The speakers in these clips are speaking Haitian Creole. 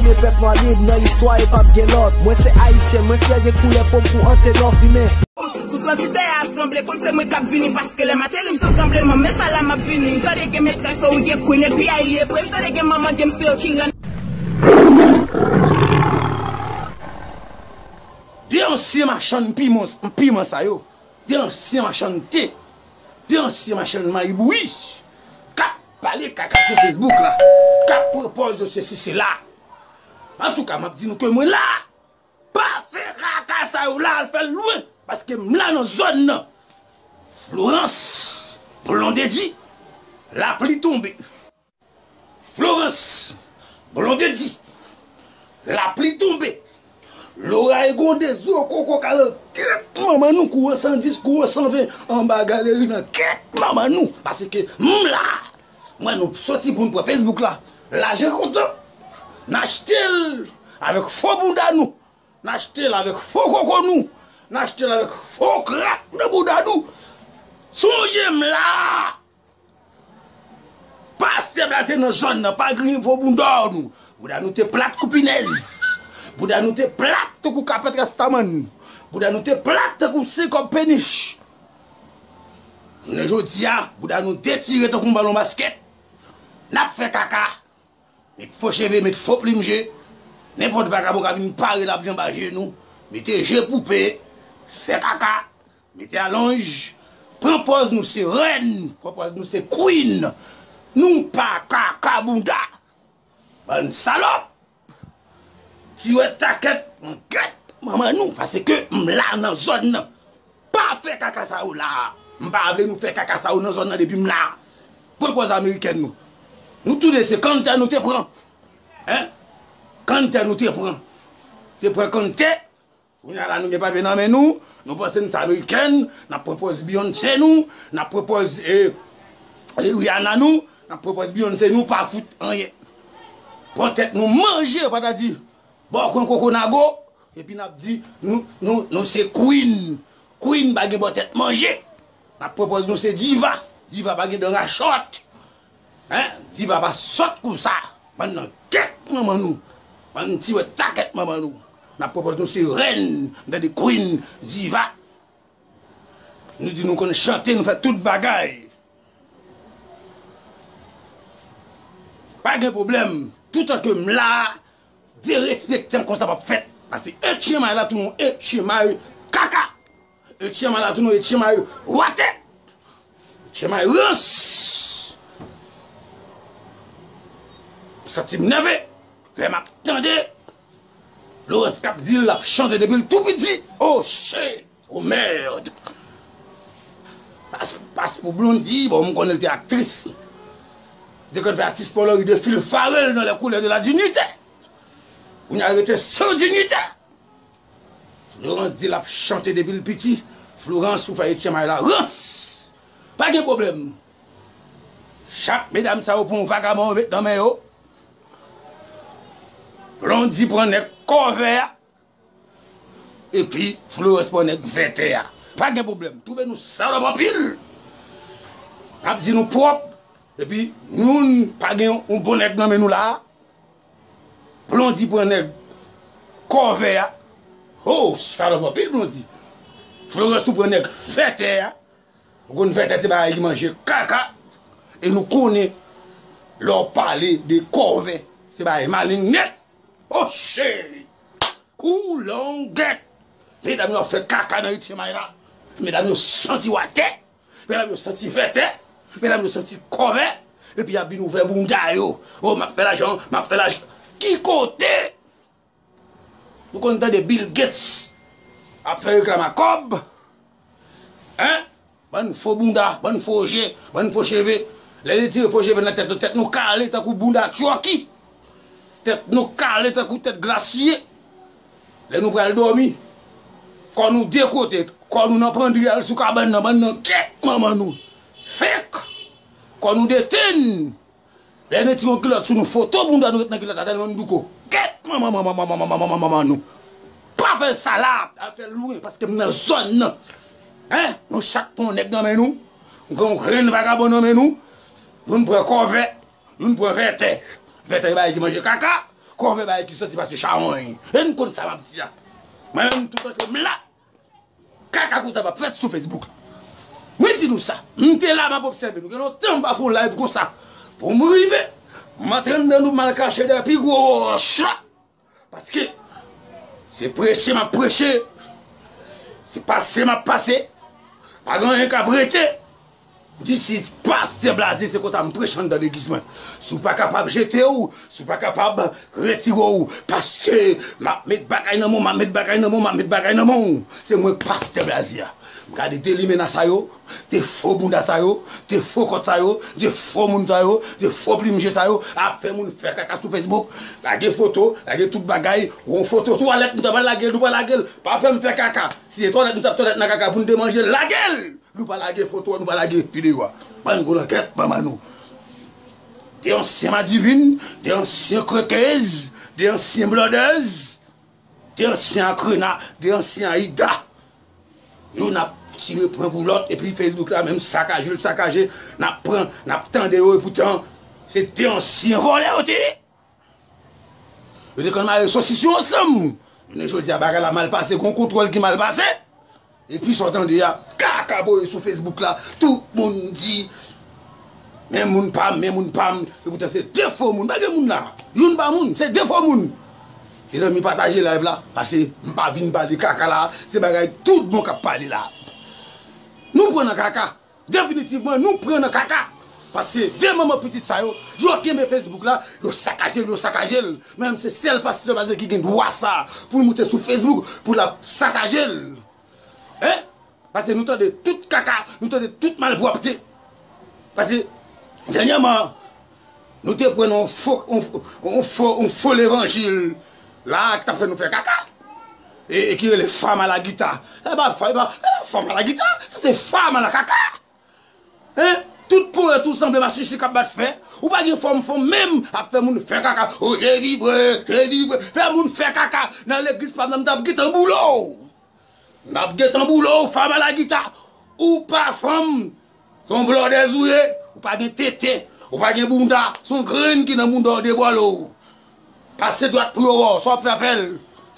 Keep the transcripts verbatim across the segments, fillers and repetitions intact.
Pèp nwa lib nan listwa e p ap gen lòt. Mwen se ayisyen, mwen fyè de koulè po m pou Antenò fimen. Sou santi tè a ap tranble, konn se mwen k ap vini, paske lè m ateri m sot tranbleman, men sa la m ap vini. M tande gen metrès o wi gen queen, epi a li e vre, m tande gen manman gen mesye yo ki rann. De ansyen machann piman, piman sa yo, de ansyen machann te, de ansyen machann mayi bouyi, k ap pale kaka sou Facebook la, k ap pran pòz yo sesi sela. Antouka, m ap di nou ke mwen la, pa fè kaka sa yo la al fè l lwen, paske m la nan zòn nan. Florence Blondedy, lapli tonbe. Florence Blondedy, lapli tonbe. Lora e gonde zo koko kalan kèt manman nou, kouran san dis, kouran san ven, anba galeri nan kèt manman nou. Paske m la, mwen nou soti pou n pran Facebook la. Lajan kontan. N achte l avèk fo bounda nou. N achte l avèk fo koko nou. N achte l avèk fo krak nan bounda nou. Sonje m la. Pastè blaze nan zòn nan, pa griyen fo bounda nou. Bounda nou te plat kou pinèz. Bounda nou te plat tankou kapèt rastamann. Bounda nou te plat tankou senkòb penich. Jounen jodi a, bounda nou detire tankou yon balon baskèt. N ap fè kaka. Met fo cheve, met fo plim je. Nenpòt vagabon ka vin pare l ap vin anba je nou. Mete je poupe. Fè kaka. Mete alonj. Pran pòz nou se rèn. Pran pòz nou se queen. Nou pa kaka bounda. Bann salòp. Ti wè takèt, mwen gèt manman nou, paske m la nan zòn nan. Pa fè kaka sa yo la. M pa vle nou fè kaka sa yo nan zòn nan depi m la. Pran pòz amerikèn nou. Nou tou de se kanntè nou te pran. Hein? Kanntè nou te pran. Te pran kanntè. Kounye a la nou gen papye nan men nou. Nou panse n se amerikèn. N ap pran pòz Beyoncé nou. N ap pran pòz, eh, eh, Rihanna nou. N ap pran pòz Beyoncé nou. Pa fout anyen. Pran tèt nou manje, pa ta di. Bò kwen koko nago, epi n ap di, nou, nou, nou se queen. Queen pa gen bò tèt manje. N ap pran pòz nou se diva. Diva pa gen dan rachòt. Hein? Diva pa sòt kou sa. Bann nan kèt manman nou. Bann ti wè takèt manman nou. N ap pran pòz nou se rèn. M tande queen, diva. Nou di nou konn chante, nou fè tout bagay. Pa gen pwoblèm. Toutan ke m la, derespektan konsa p ap fèt. Paske etchenmay la tounen etchenmay kaka. Etchenmay la tounen etchenmay watè. Etchenmay rans. M santi m nève. Lè m ap tande Florence k ap di l ap chante depi l tou piti. Oh shit! Oh merde! Pas, pas pou Blondy, bon, m konnen l te aktris. Te konn fè aktris pou Henri Defil Farel dans les couleurs de la dignité. Kounye a l rete san dignité. Florence di l ap chante depi l piti. Florence, ou fè etchenmay la rans. Pa gen pwoblèm. Chak medam sa yo pran yon vagabon yo met nan men yo. Blondy pran nèg kòvè a. Epi Florence pran nèg vètè a. Pa gen pwoblèm. Twouve nou salòp anpil. N ap di nou pwòp. Epi nou pa gen yon bon nèg nan men nou la a. Blondy pran nèg kòvè a. Oh, salòp anpil Blondy. Florence ou pran nèg vètè a. Ou konn vètè se bagay ki manje kaka. E nou konnen lè w pale de kòvè, se bagay maleng nèt. Oh, cheri! Kou longèt! Medam yo ap fè kaka nan etchenmay la. Medam yo santi watè. Medam yo santi vètè. Medam yo santi kòvè. Epi y ap vin ouvè bounda yo. Oh, m ap fè lajan, m ap fè lajan. Ki kote? Nou konn tande Bill Gates ap fè reklame a kòb. Hein? Bann fo bounda, bann fo je, bann fo cheve. Lè n retire fo cheve nan tèt nou, tèt nou kale tankou bounda Chucky. Tèt nou kale tankou tèt glasye. Lè nou pral dòmi, kò nou de kote, kò nou nan pandri al sou kabann nan, bann nan kèt manman nou. Fèk! Kò nou detenn. Lè nou tire yon kilòt sou nou, foto bounda nou ret nan kilòt la, tèlman n douko. Kèt manman, manman, manman, manman, manman, manman nou. Pa fè sa la, al fè l lwen, paske m nan zòn nan. Hein? Nou chak pran yon nèg nan men nou. Nou gen yon grenn vagabon nan men nou. Youn pran kòvè, youn pran vètè. Vètè se bagay ki manje kaka. kòve bagay ki sòti pase chawony. E n konn sa m ap di a. Mwen menm, toutan ke m la, kaka konsa p ap fèt sou Facebook. Mwen di nou sa. M te la, m ap obsève nou. Gen lontan m pa fè yon live konsa. Pou m rive, m antre anndan nou, m al kache dèyè pi gwo wòch la. Paske se preche m ap preche. Se pase m ap pase. Pa gen anyen k ap rete. This is Pastè Blaze, se konsa m preche anndan legliz mwen. Si w pa kapab jete w, si w pa kapab retire w, paske m ap met bagay nan men w, m ap met bagay nan men w, m ap met bagay nan men w. Se mwen k Pastè Blaze a. M gade de limena sa yo, de fo bounda sa yo, de fo kòt sa yo, de fo moun sa yo, de fo plim je sa yo, ap fè moun fè kaka sou Facebook, lage foto, lage tout bagay, yon foto twalèt, nou ta pral lage l, nou pral lage l, pa fè m fè kaka. Si se twalèt, nou t ap twalèt nan kaka pou n te manje l, lage l! Nou pa lage foto, nou pa lage videyo a. Bann gwo langèt, manman nou. De ansyen madivin, de ansyen krekez, de ansyen blòdèz, de ansyen akrena, de ansyen ayida. Youn ap tire pwen pou lòt, epi Facebook la menm sakaje l sakaje, n ap pran, n ap tande yo, epoutan se de ansyen vòlè yo te ye. Yo te konn mare sosis yo ansanm. Jounen jodi a, bagay la mal pase, gon kontwòl ki mal pase. Epi sa w tande a, kaka voye sou Facebook la, tout moun di, men moun pa m, men moun pa m. Epoutan se de fo moun, pa gen moun la. Youn pa moun, se de fo moun. Mezanmi, pataje live la, paske m pa vin pale kaka la, se bagay tout bon k ap pale la. Nou pran nan kaka. Definitivman, nou pran nan kaka. Paske de manman pitit sa yo, yo kenbe Facebook la, yo sakaje l, yo sakaje l. Menm se sèl Pastè Blaze ki gen dwa sa pou l moute sou Facebook pou l ap sakaje l. Hein? Paske nou tande tout kaka, nou tande tout malpwòpte. Paske dènyèman, nou te pran yon fo, yon, yon fo, yon fo levanjil la ki t ap fè nou fè kaka. E, e ki rele Fam a la gita. E pa, e pa, e pa Fam a la gita, sa se Fam a la kaka. Hein? Tout ponyèt ou sanble masisi k ap bat fè. Ou pa gen fòm, fanm menm ap fè moun fè kaka. O, je vivre, je vivre. Fè moun fè kaka nan legliz pa m nan, m t ap gentan boule w. M ap gentan boule w, Fam a la gita. Ou pa fanm. Se yon blòdèz ou ye. Ou pa gen tete. Ou pa gen bounda. Se yon grenn ki nan bounda w devwale w. Pase dwat pou yo wè w, sa w ap fè avè l.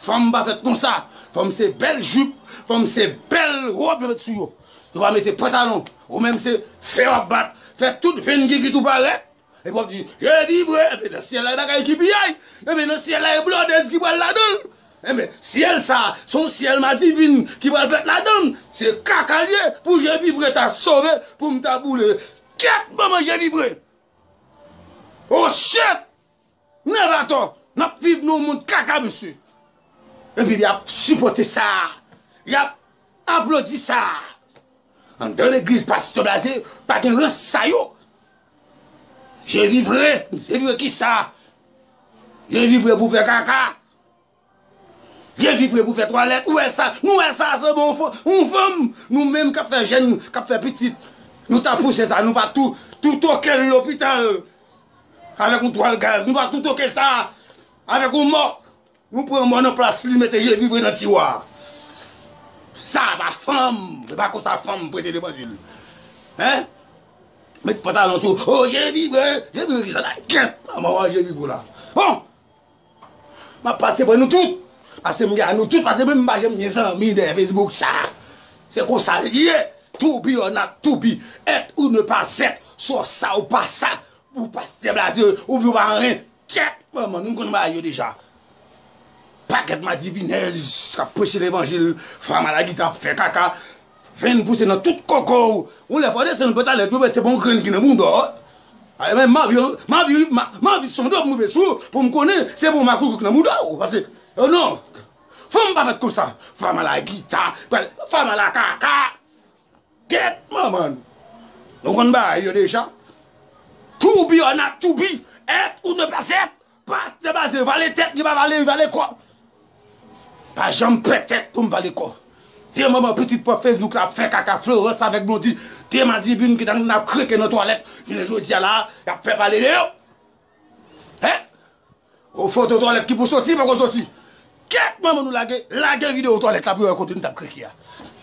Fanm pa fèt konsa. Fanm se bèl jip, fanm se bèl wòb yo met sou yo. Yo pa mete pantalon. Ou menm se fè w ap bat, fè tout venn gigit ou parèt. Epi w ap di, je vivre, enben nan syèl la e bagay ki pi yay. Enben nan syèl la e blòdèz ki pral ladan l. Enben syèl sa, se yon syèl madivin ki pral fèt ladan l. Se kaka l ye, pou je vivre ta sove, pou m ta boule. Kèt manman je vivre. Oh shit! Nèg atò, n ap viv nan yon mond kaka, mesye. Epi y ap sipòte sa. Y ap aplodi sa. Anndan legliz Pastè Blaze, pa gen rans sa yo. Je vivre, je vivre kisa? Je vivre pou fè kaka. Je vivre pou fè twalèt. Ou wè sa? Nou wè sa, se bon, yon fanm. Nou menm k ap fè jèn, k ap fè pitit. Nou ta pouse sa, nou pa tou, tou toke l lopital. Avèk yon twal gaz. Nou pa tou toke sa. Avèk yon mò. Nou pran mò nan plas li, mete je vivre nan tiwa. Sa pa fanm. Se pa konsa fanm preche levanjil. Hein? Met pantalon sou. Oh, je vivre. Je vivre kisa la? Kèt manman w, je vivre la. Bon! M ap pase pran nou tout. Pase m gen nou tout. Pase menm m pa janm gen zanmi dèyè Facebook sa. Se konsa l ye. To be or not to be. Être ou ne pas être. Swa w sa ou pa sa. Ou Pastè Blaze, oubyen ou pa anyen. Kèt manman, nou konn bagay yo deja. Pakèt madivinèz k ap preche levanjil, fanm a la gita ap fè kaka. Venn pouse nan tout koko w. Yon lè fò w desann pantalèt yo, men se pa yon grenn ki nan bounda w. A, men m anvi, m anvi, m anvi sonde w pou m rive sou, pou m konnen se pa yon makout ki nan bounda w. Paske, oh non, fanm pa fèt konsa. Fanm a la gita, fanm a la kaka. Kèt manman nou. Nou konn bagay yo deja. To be or not to be, être ou ne pas être. Pastè Blaze, vale tèt, li pa vale, li vale kò. Pa janm pè tèt pou m vale kò. De manman pitit pran Facebook la ap fè kaka, Florence avèk Blondy, de madivin ki nan ap kreke nan twalèt. Jounen jodi a la, y ap fè pale de yo. Hein? O, foto twalèt ki pou soti, poko soti. Kèt manman nou lage, lage videyo twalèt la pou yo wè kote nou t ap kreke a.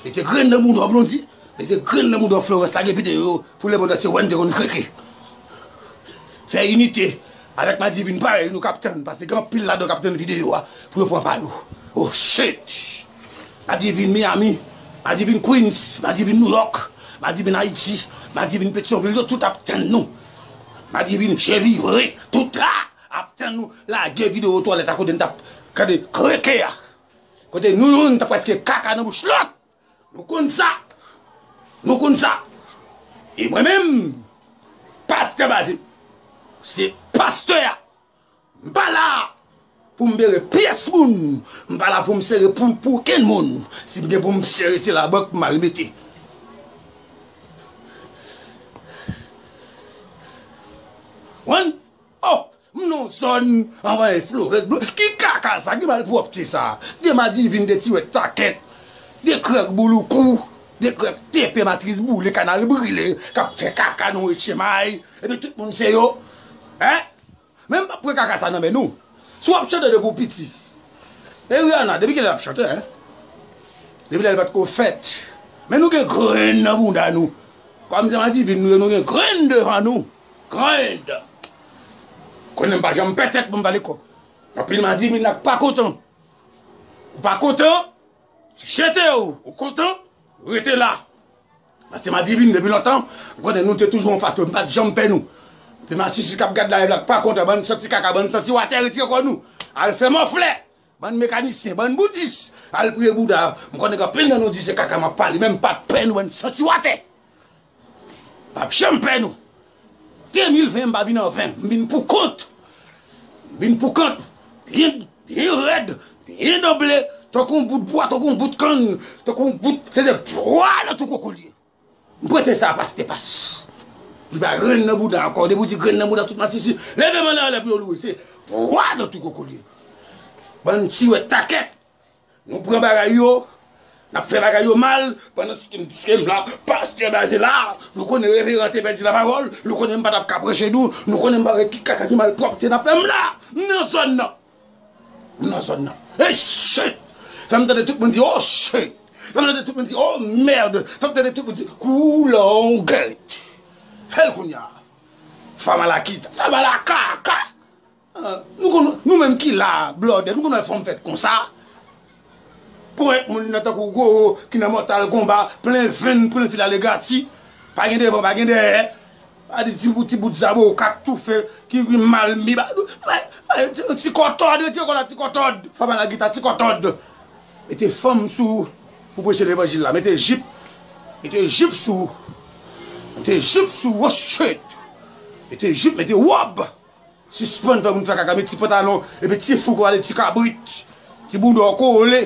Mete grenn nan bounda w Blondy, mete grenn nan bounda w Florence, lage videyo yo pou lemonn antye wè n te konn kreke. Fè inite. Avèk Madivin parèy nou k ap tann, paske gen anpil ladan yo k ap tann videyo a pou yo pran pa yo. Oh shit! Madivin Miami, Madivin Queens, Madivin New York, Madivin Ayiti, Madivin Petyonvil, yo tout ap tann nou. Madivin Chevire, tout la ap tann nou. Lage videyo twalèt a kote n t ap gade kreke a. Kote nou youn t ap prèske kaka nan bouch lòt. Nou konn sa. Nou konn sa. E mwen menm, pastè Blaze, se pastè a. M pa la pou m bere pyès moun. M pa la pou m sere pou, pou okenn moun. Si m gen pou m sere, se labank m al mete. One, oh, m nan zòn anvan e Florence Blanc. Ki kaka sa? Ki malpwòpte sa? De Madivin, de Ti Wèt Takèt, de Krèk Bouloukou, de Krèk Tepe, Matris Boule, Kanal Brile, k ap fè kaka nan Etchemay. Epi tout moun se yo. Hein? Men m p ap pran kaka sa nan men nou. Si w ap chante depi w piti. E Rihanna, depi kilè l ap chante, hein? Depi lè l pa t ko fèt. Men nou gen grenn nan bounda nou. Kòm se Madivin nou ye, nou gen grenn devan nou. Grenn. Konnen m pa janm pè tèt pou m pale kò. Anpil Madivin la k pa kontan. Ou pa kontan? Jete w. Ou kontan? Rete la. Paske Madivin depi lontan, m konnen nou te toujou anfas mwen, m pa t janm pè nou. Epi masisi k ap gad live la k pa kontan, bann santi kaka, bann santi watè, retire kò nou. Al fè mòflè. Bann mekanisyen, bann boutis, al priye Bouda. M konnen gen anpil nan nou di se kaka m ap pale, men m pa t pè nou, bann santi watè. M p ap janm pè nou. De mil ven, m pa vin an ven, m vin pou kont. M vin pou kont. Byen, byen rèd, byen danble, tankou yon bout bwa, tankou yon bout kann, tankou yon bout, se de bwa nan tou koko l ye. M prete sa a pastè Pas. Li pa grenn nan bounda ankò. Depi w di grenn nan bounda tout masisi, leve men w anlè pou yo louwe. Se bwa nan tou koko l ye. Bann Ti Wèt Takèt. Nou pran bagay yo, n ap fè bagay yo mal, pandan se ke m, se ke m la, pastè Blaze la, nou konnen reveran te pèdi lapawòl, nou konnen m pa t ap ka preche nou, nou konnen m pa wè ki kaka ki malpwòpte n ap fè m la. M nan zòn nan. M nan zòn nan. E shit! Fè m tande tout moun di, oh shit! Fè m tande tout moun di, oh merde! Fè m tande tout moun di, koulongèt! Fè l kounye a. Fè m ala kita, fè m ala kaka! Ah, nou konn, nou menm ki la, blòdè, nou konn wè fanm fèt konsa. Pou èt moun nan tankou gwo, ki nan Mòtal Konba, plen venn, plen fil ale grati. Pa gen devan, pa gen dèyè. Pa di ti bout, ti bout zabo, k ap toufe, ki mal mi, ba, ba, ba, ti, ti kòtòd, ti kòla, ti kòtòd. Fanm ala gita, ti kòtòd. Mete fanm sou, pou preche levanjil la. Mete jip, mete jip sou. Mete jip sou, oh shit. Mete jip, mete wòb. Sispann fè moun fè kaka, met ti pantalon, epi ti fou kole, ti kabrit, ti bounda w kole,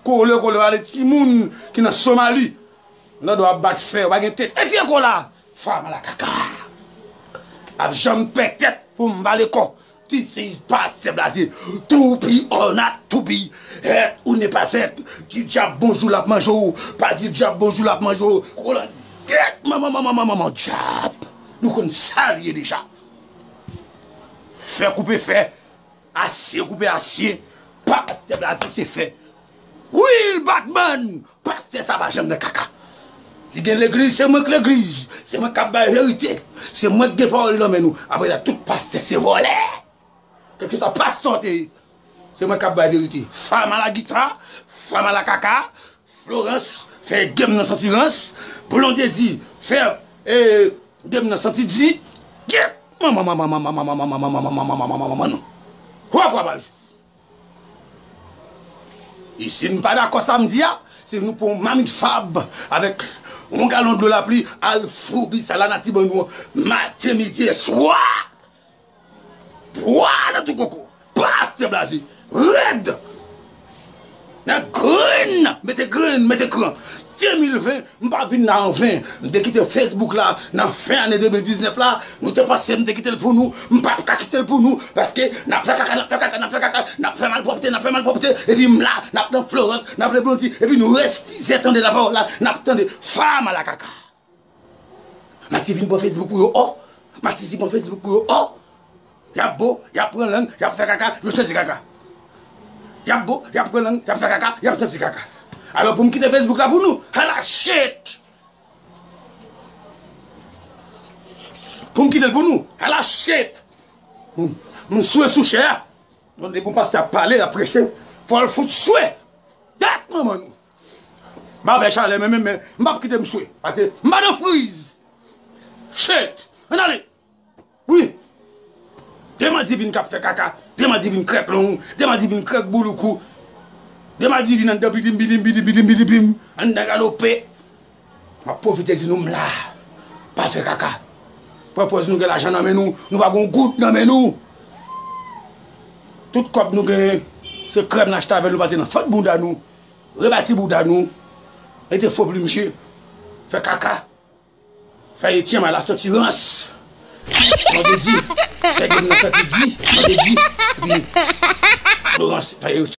kole, kole, ale timoun ki nan Somali. Nan do ap bat fè, w pa gen tèt. E ti ekola, fanm ala kaka. Ap janm pè tèt pou m vale kò. This is Pastor Blaze. To be or not to be, être ou ne pas être. Di dyab bonjou, l ap manje w. Pa di dyab bonjou, l ap manje w. Kola, gèt, manman, manman, manman, manman, dyab. Nou konn sa l ye deja. Fè koupe fè, asye koupe asye, pastè Blaze se fè. Will Batman, pastè sa pa janm nan kaka. Si gen legliz, se mwen k legliz, se mwen k ap bay verite, se mwen k gen pawòl nan men nou. Apre sa, tout pastè se vòlè. Kèlkeswa pastè w te ye, se mwen k ap bay verite. Fanm ala gita, fanm ala kaka, Florence fè game nan santi rans. Blondedy fè, eh, game nan santi di. Get! Manman, manman, manman, manman, manman, manman, manman, manman, manman, nou. Twa fwa pa jou. E si n pa dakò sa m di a, se nou pran yon mamit fab avèk yon galon dlo lapli, al foubi sa lanati ban nou an, maten, midi e swa. Bwa nan tou koko. Pastè Blaze. Rèd. Nan grenn. Mete grenn, mete kran. De mil ven, m pa vin la an ven. M te kite Facebook la nan fen ane de mil diznèf la. Nou te panse m te kite l pou nou. M p ap ka kite l pou nou. Paske n ap fè kaka, n ap fè kaka, n ap fè kaka. N ap fè malpwòpte, n ap fè malpwòpte. Epi m la, n ap nan Florence, n ap nan Blondedy. Epi nou refize tande lapawòl la. N ap tande fanm ala kaka. Mati vin pran Facebook pou yo, oh! Mati si pran Facebook pou yo, oh! Y ap bo, y ap pran lang, y ap fè kaka, yo santi kaka. Y ap bo, y ap pran lang, y ap fè kaka, y ap santi kaka. Alò pou m kite Facebook la pou nou, ala shit! Pou m kite l pou nou, ala shit! Hmm. M swe sou chè a. Donk, depi yon pastè ap pale, ap preche, fò l fout swe. Dat manman nou. M ap fè chalè, men, men, men, m p ap kite m swe. Paske m pa nan friz. Shit. Ann ale. Wi. De madivin k ap fè kaka. De madivin krèk long. De madivin krèk bouloukou. De madivin anndan bidim, bidim, bidim, bidim, bidim, bidim. Anndan galope. M ap pwofite di nou m la. Pa fè kaka. Pran pòz nou gen lajan nan men nou. Nou pa gon goud nan men nou. Tout kòb nou genyen, se krèm n achte avè l, nou pase nan fant bounda nou. Rebati bounda nou. Mete fo plim je. Fè kaka. Fè Etyen mal la soti rans. Non de di. Fè gem nan soti di. Non de di. Epi Florans fè